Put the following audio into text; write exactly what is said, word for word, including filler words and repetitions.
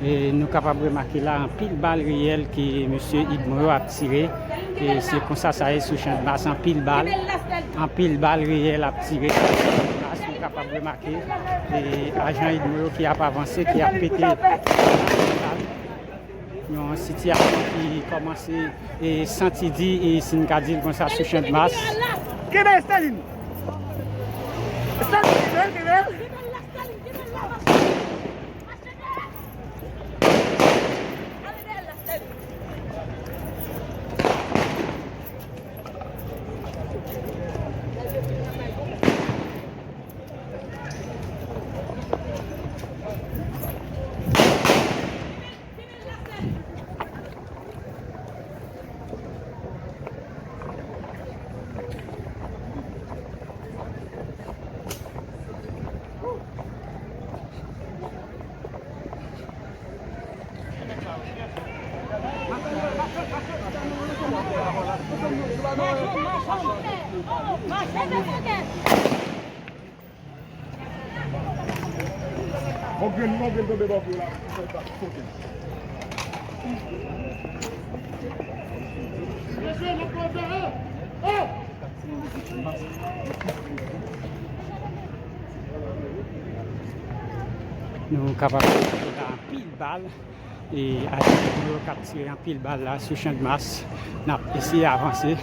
E nou kapab remake la anpil bal reyèl ke mesye Idmo yo ap tire. E se konsa sa ye sou Channmas, anpil bal, anpil bal reyèl ap tire sou Channmas, nou kapab remake. E ajan Idmo yo ki ap avanse, ki ap pete. Yon sitiyasyon ki kòmanse e santi di, e si n ka di l konsa, sou Channmas. Kenbe Sterling! Sterling, kenbe l, kenbe l! On grenn, on grenn tonbe bò kou la. Nou kapab anpil bal. E ajan yo k ap tire anpil bal la sou Channmas. N ap eseye avanse.